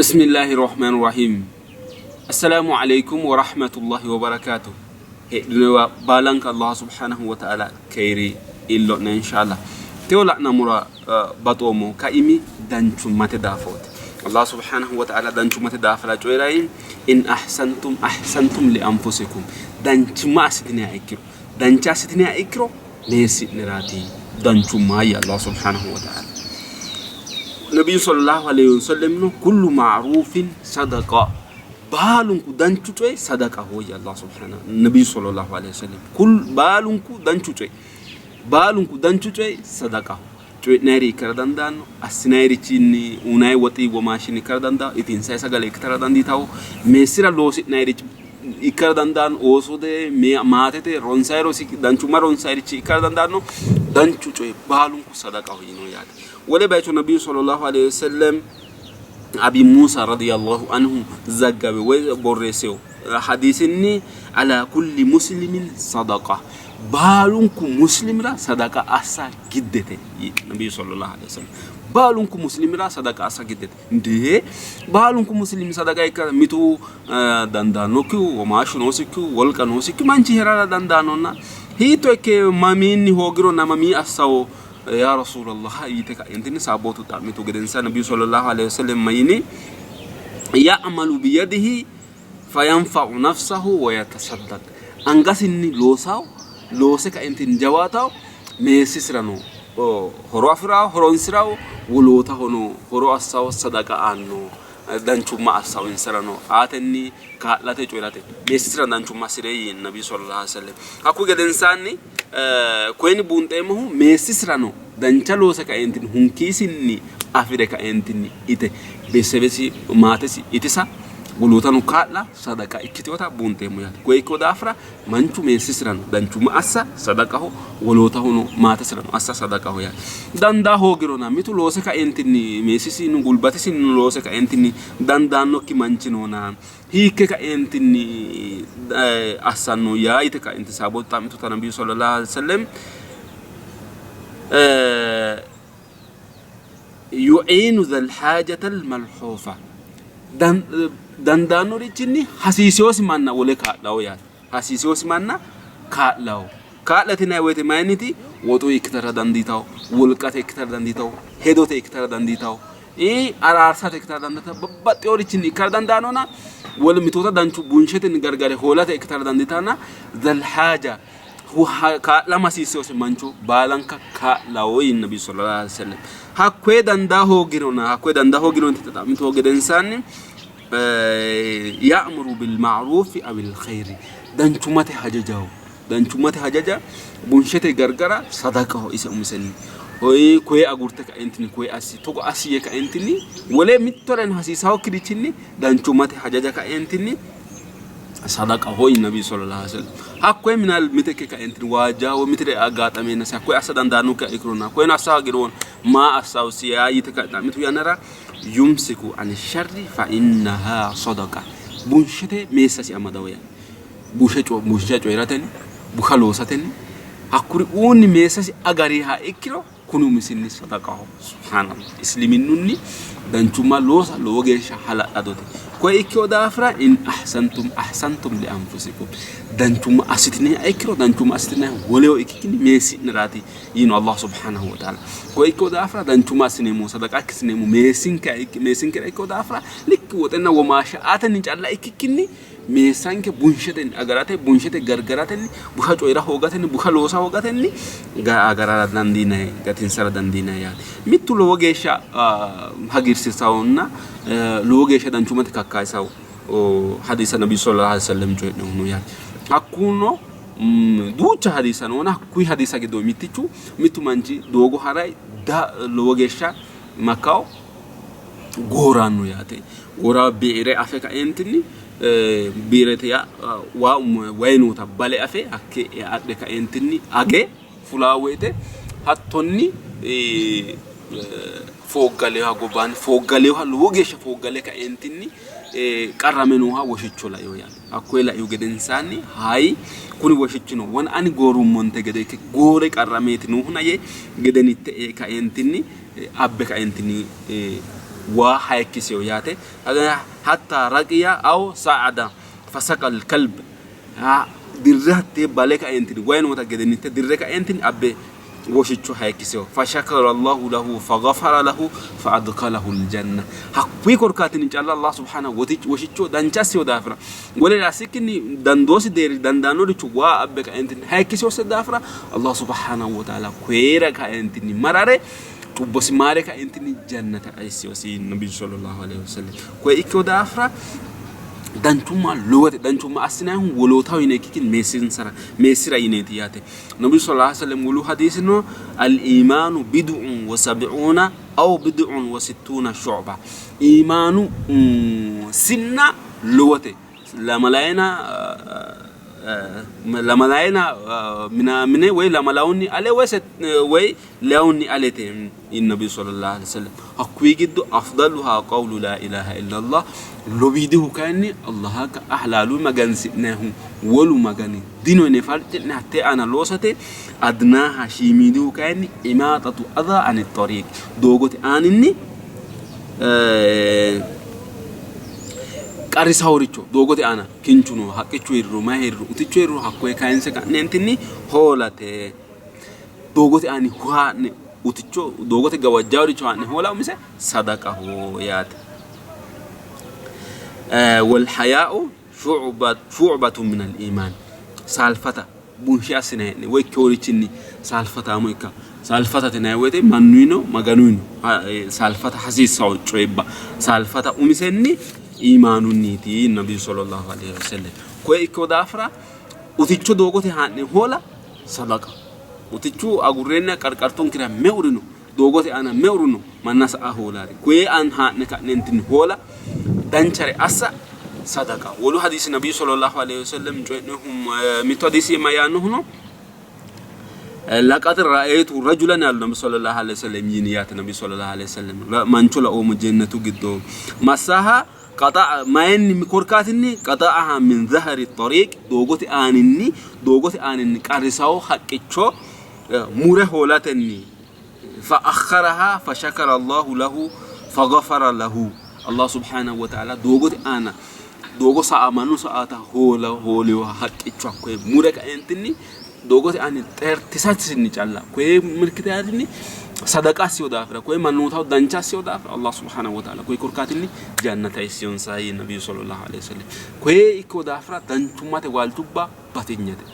Bismillahi Rahmaani Rahiim. Assalaamu alaikum wa rahmatullahi wa barakaatuh. Heedhinowa baalanka Allah subhanahu wa ta'ala keeri iillo'ne inshallah. Teyo la'nammora baxoommo kaimi danchummate daafooti. Allah subhanahu wa ta'ala danchummate daafira coyi'rayi in ahsantum ahsantum li anfusikum. Danchumma assitiniha ikkiro, dancha assitiniha ikkiro meessi'neraati danchumma yii Allah subhanahu wa ta'ala. Nabiyyu sallallahu alayhi wa sallamino kullu ma'rufin sadaqa baalunku danchu coyi sadaqaho yii Allah subhanahu Nabiyyu sallallahu alayhi wa sallam kull baalunku danchu coyi baalunku danchu coyi sadaqaho. Coyi'nayiri ikkara dandaanno, assinayirichinni uynay woxi womaashshinni ikkara dandaanno, itinsay sagale ikkitara dandiitanno, meessira loosi'nayirichi ikkara dandaanno, oosote, maatete ronsay rosi danchumma ronsayirichi ikkara dandaanno, danchu coyi baalunku sadaqaho yino yaate. Wole bayicho Nabiyyu sallallahu alaihi wasallam Abi Musa radiyallahu anhu zaggawe woy borreessewo hadiisinni ala kulli muslimin sadaqa baalunku muslimira sadaqa assa giddete yii Nabiyyu sallallahu alaihi wasallam. Baalunku muslimira sadaqa assa giddete. Ndee baalunku muslimi sadaqa ikka mitu dandaannokkihu womaashshu noosikkihu wolqa noosikki manchi hee'rara dandaannonna hiitto ikke mamiinni hoogironna mamii assawo yaa Rasuulallah yite ka'entinni saabootu xa'mitu gedensaanni Nabiyyu sallallahu alaihi wasallam mayini ya'malu biyadihi fayanfa'u nafsahu wa yatasaddaq angasinni loosawo loose kaentinni jawaatawo meessisirano horo afi'rawo horonsirawo wolootahono horo assawo sadaqa aanno danchumma assawo insarano aatenni kaa'late coyi'rate meessisira danchumma assire yii Nabiyyu sallallahu alaihi wasallam. Hakkuyi gedensaanni koyini buunxeemmohu meessisirano dancha loose kaeentinni hunkiisinni afi're kaeentinni ite beesebesi maatesi itisa wolootano kaa'la sadaqa ikkitinota buunxeemmo yaate. Koye ikkino daafira manchu meessisirano danchumma assa sadaqaho, wolootahono maatesirano assa sadaqaho yaate. Dandaa hoogirona mitu loose kaeentinni meessisinni gulbatisinni loose kaeentinni dandaannokki manchi noona hiikke kaeentinni assanno yaa yite kaenti saabootu xa'mituta nabiyyu sallallahu alaihi wasallam yu'iinu dhal haajata al malhuufa dandaannorichinni hasiiseyosi manna wole kaa'lawo yaate. Hasiiseyosi manna kaa'lawo. Kaa'late yinanni woyte mayinniti woxu ikkitara dandiitawo, wolqate ikkitara dandiitawo, hedote ikkitara dandiitawo, araarsate ikkitara dandiitawo, babbaxxeyorichinni ikkara dandaannona wole mitoota danchu bunshetenni gargare hoolate ikkitara dandiitanna zal haaja kaa'lama hasiisseyose mancho baalanka kaa'lawo yiin Nabiyyu sallallahu alaihi wasallam. Hakkoye dandaa hoogirona hakkoye dandaa hoogiro yite xa'mituhu gedensaanni ya'muru bil ma'rufi awil khayri danchumate hajajawo danchummate hajaja bunshete gargara sadaqaho ise umisenni hoyi koye agurte kaentinni koye assi togo assi yee kaentinni wole mittoreno hasiisawokkirichinni danchummate hajaja kaentinni sadaqaho yii nabi sallallahu alaihi wasallam. Hakkoye minal mite ikke kaentinni waajja woy mitire aggaxameennasi hakkoye assa dandaannokkiha ikkirona hakkoyeno assa hoogiro maa assawusi yaa yite xa'mitu yannara yumsiku ani sharri fa innaha sadaqa bunshete meessasi amadawo yaa busha busha coyi'ratenni busha loosatenni hakkuri uunni meessasi agariha ikkiro kuni umisinni sadaqaho. Subhaanallah. Isliminnunni danchumma loosa lowo geeshsha hala'ladote. Koye ikkino daafira in ahsantum ahsantum li anfusikum. Danchumma assitiniha ikkiro danchumma assitiniha woleho ikkikkinni meessi'neraati yiino Allah subhanahu wa ta'ala. Koye ikkino daafira danchumma assineemmo sadaqa ikkisineemmo meessinkera ikkino daafira likki woxenna womaashsha aatenni calla ikkikkinni meessanke bunshetenni agarate, bunshete gargaratenni, busha coyi'ra hoogatenni, busha loosa hoogatenni agarara dandiinanni, gatinsara dandiinanni yaate. Mittu lowo geeshsha hagiirsiisahonna lowo geeshsha danchummate kakkayisawo hadiisa Nabiyyu sallallahu alaihi wasallam coyi'nohu no yaate. Hakkuno duucha hadiisa noona hakkuyi hadiisa giddo mittichu mittu manchi doogo harayi lowo geeshsha makkawo gooranno yaate. Goora bi're afe kaeentinni bi'rete yaa waa wayi noota bale afe hakke adhe kaeentinni age fulaa woyte hattonni fooggaleha gobbaanni fooggaleha lowo geeshsha fooggale kaeentinni qarrame nooha woshicho laino yaate. Hakkoye laihu gedensaanni hayi kuni woshichino wona ani goorummonte gede ikke goore qarrameeti noohuna yee gedenitte ee kaeentinni abbe kaeentinni Waa hayikkisino yaate. Hatta raqiya aw sa'ada fasaqa al-kalb dirre hattee bale kaeentinni wayi noota gedenitte dirre kaeentinni abbe woshicho hayikkisino. Fashakara Allahu lahu faghafara lahu faadkalahu aljanna. Hakkuyi korkaatinni calla Allah subhanahu woshicho dancha assino daafira wolere assikkinni dandoosi deerri dandaannoricho waa abbe kaeentinni hayikkisinose daafira Allah subhanahu wa ta'ala koyera kaeentinni marare cubbosi maare kaeentinni jannata eessinosi nabiyyu sallallahu alaihi wasallam. Koye ikkino daafira danchumma lowote danchumma assinannihu wolootaho yine ikkikkinni meessinsara meessira yineeti yaate. Nabiyyu sallallahu alaihi wasallam wolu hadiisino al-iimaanu bid'un wa sab'uuna aw bid'un wa sittuuna shu'ba. Iimaanu sinna lowote lamalayina lamalayina minaamine woy lamalawunni ale woy woy leyawunni alete yiino Nabiyyu sallallahu alaihi wasallam. Hakkuyi giddo afdaluha qawlu laa ilaaha illallah lowiidihu kayinni Allaha ka'a halaalu magansi'nayihu wolu magani dino yine farci'ne hattee aana loosate adnaaha shiimiidihu kayinni imaaxatu adha ani xariiq doogote aaninni qarrisaworicho doogote aana kinchu no haqqichu hee'riro mayi hee'riro utichu hee'riro hakkoye kayinse ka'neentinni hoolate. Doogote aani haa'ne uticho doogote gawajjaaworicho haa'ne hoola umise sadaqaho yaate. Wal hayaa'u shu'batun minal iimaan saalfata bunshe assine hee'ne woy ikkeworichinni saalfataamo ikka saalfatate yinanni woyte mannuyino maganuyino saalfata hasiissanno coyibba saalfata umisenni iimaanunniiti yiino nabiyyu sallallahu alaihi wasallam. Koye ikkino daafira uticho doogote haa'ne hoola sadaqa. Utichu agurreenna qarqartonkera meuri no? Doogote aana meuri no? Manna sa''a hoolaari. Koye an haa'ne ka'neentinni hoola, danchare assa sadaqa. Wolu hadiisi Nabiyyu sallallahu alaihi wasallam coyi'nohu mittu hadiisi mayyaannohu no? Laqad ra'aytu rajulan yaalu Nabi sallallahu alaihi wasallam yiini yaate Nabi sallallahu alaihi wasallam mancho laoommo jennatu giddo massaha Qaxa'a mayinni korkaatinni qaxa'aha min zahari xariiq doogote aaninni doogote aaninni qarrisawo haqqicho mure hoolatenni fa akharaha fa shakara Allahu lahu fa ghafara lahu Allah subhanahu wa ta'ala doogote aana doogo sa'a mannu sa'ata hoola hooliwa haqqicho hakkoye mure kaentinni doogote aani xeertisasinni calla koye mirkitayatinni sadaqa assino daafira koye mannootaho dancha assino daafira Allah subhanahu wa ta'ala koye korkaatinni jannata eessinonsa yii nabiyyu sallallahu alaihi wasallam. Koye ikkino daafira danchummate waalchubba batinyete.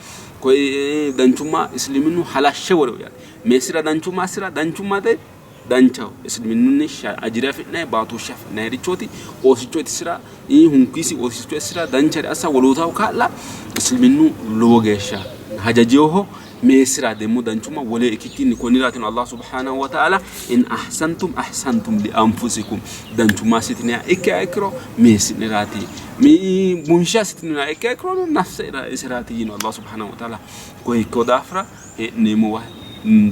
Koye danchumma isliminnu halashshe worino yaate. Meessira danchumma assira danchummate danchaho. Isliminnunni ajire afi'nanni baatooshshe afi'nannirichooti. Oosicho itisira hunkiisi oosicho itisira danchare assa wolootaho kaa'la isliminnu lowo geeshsha hajajinoho. Meessira demmo danchumma wole ikkikkinni konniraatino Allah subhanahu wa ta'ala in ahsantum ahsantum li anfusikum danchumma assitiniha ikkiha ikkiro meessi'neraati bunshe assitiniha ikkiha ikkiro nafse'ra iseraati yiino Allah subhanahu wa ta'ala. Koye ikkino daafira hee'neemmowa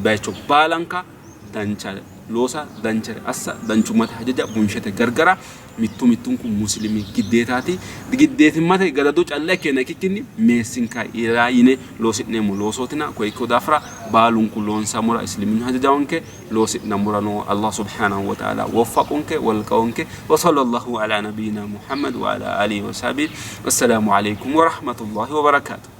bayicho baalanka dancha loosa, danchare assa, danchummate hajaja, bunshete gargara mittu mittunku muslimi giddeetaati. Giddeetimmate gadado calla ikkeenna ikkikkinni meessinka ira yine loosi'neemmo loosootina koye ikkino daafira baalunku loonsammora isliminnu hajajaonke loosi'nammorano Allah subhanahu wa ta'ala woffaqonke wolqaonke wa sallallahu ala nabiyyina Muhammad wa ala alihi wa sahbihi. Assalaamu alaykum wa rahmatullahi wa barakatuh.